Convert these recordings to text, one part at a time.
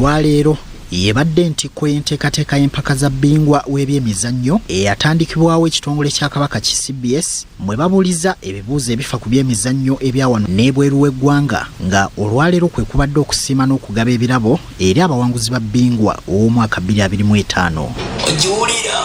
Olwaleero yebadde entikko y'enteekateeka y'empaka za bbingwa w'ebyemizannyo eyatandikibwawo ekitongole kya Kabaka ki CBS, mwe babuuliza ebibuuzo ebifa ku byemizannyo ebya wano n'ebweru w'eggwanga, nga olwaleero kwe kubadde okusiima n'okugaba ebirabo eri abawanguzi ba bbingwa ow'omwaka 2025. Ogiwulira.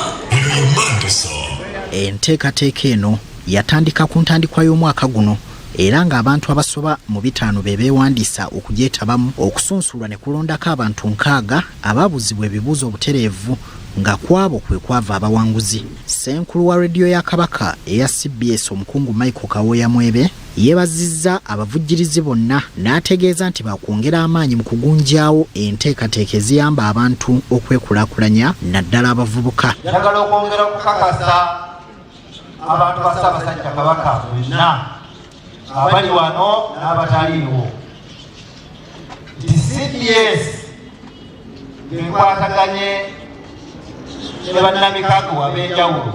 Enteekateeka eno yatandika ku ntandikwa y'omwaka guno, era ng'abantu abasoba mu 500 be beewandiisa okugyetabamu. Okusunsulwa ne kulondako abantu 60 ababuuzibwa ebibuuzo obutereevu, nga kwabo kwe kwava abawanguzi. Ssenkulu wa rediyo ya Kabaka eya CBS, omukungu Michael Kawooya Mwebe, yeebazizza abavujjirizi bonna n'ategeeza nti bakwongera amaanyi mu kugunjaawo enteekateeka eziyamba abantu okwekulaakulanya, naddala abavubuka. Njagala okwongera okukakasa abantu ba Ssaabasajja Kabaka bonna abali wano n'abataliiwo nti CBS ng'ekwataganye ne bannamikago ab'enjawulo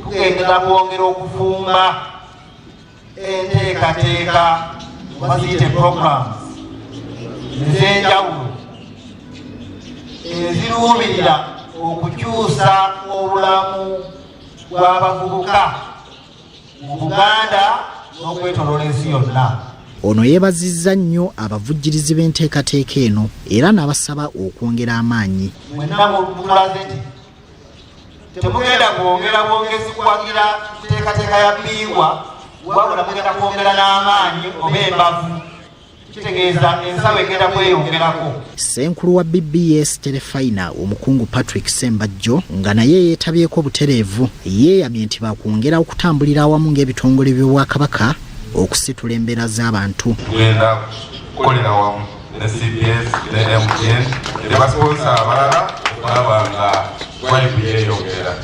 tugendera kwongera okufumba enteekateeka, baziyite programs, ez'enjawulo eziruubirira okukyusa obulamu bw'abavubuka mu Buganda n'okwetoloola ensi yonna. Ono yeebazizza nnyo abavujjirizi b'enteekateeka eno era n'abasaba okwongera amaanyi. Mwenna mulaze nti temugenda kwongera bwongezi kuwagira nteekateeka ya Bingwa, wabula mugenda kwongera n'amaanyi oba embavu, kitegeeza ensawo egenda kweyongerako. Ssenkulu wa BBS Terefayina, omukungu Patrick Sembajjo, nga naye yeetabyeko butereevu, yeeyamye nti bakwongera okutambulira awamu ng'ebitongole by'Obwakabaka okusitula embeera z'abantu. Tugenda kukolera wamu ne CBS ne MTN ne basponsor abalala okulaba nga vibe yeeyongera.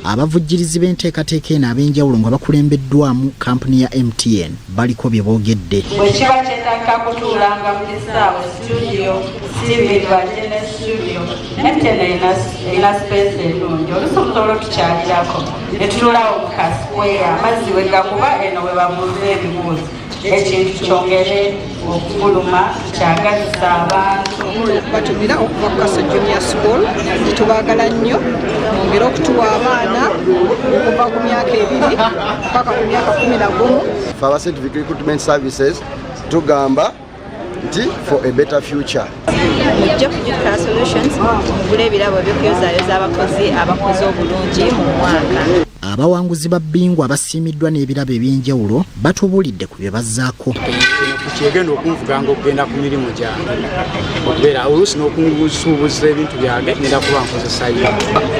Abavujjirizi b'enteekateeka eno ab'enjawulo nga bakulembeddwamu kampuni ya MTN baliko bye boogedde. Bwe kiba kyetaaga kutuulanga mu kisaawe, studio, TV lwaki ne studio MTN erina space ennungi, oluusi musobola otukyalirako ne tutuulawo mu ka square, amazzi we gakuba eno we babuuza ebibuuzo, ekintu kyongere okufuluma kyagazisa abantu. Batumira okuva ku Kaso Junior School nti tubaagala nnyo, mwongere okutuwa abaana okuva ku myaka 2 paka ku myaka 11. Fe aba Scientific Recruitment Services tugamba nti for a better future. Mujje ku Gift Solutions mugule ebirabo ebyokuyozaayoza abakozi abakoze obulungi mu mwaka. Abawanguzi ba bbingwa abasiimiddwa n'ebirabo ebyenjawulo batubuulidde ku bye bazzaako. Kyegenda okunvuganga okugenda ku mirimu gyange, okubeera oluusi n'okunsuubuza ebintu byange, ngenda kuba nkozesayo.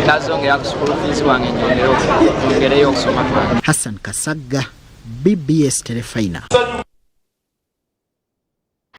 Nazongera ku school fees wange, nyongereyo okusoma kwange. Hassan Kasagga, BBS Terefayina.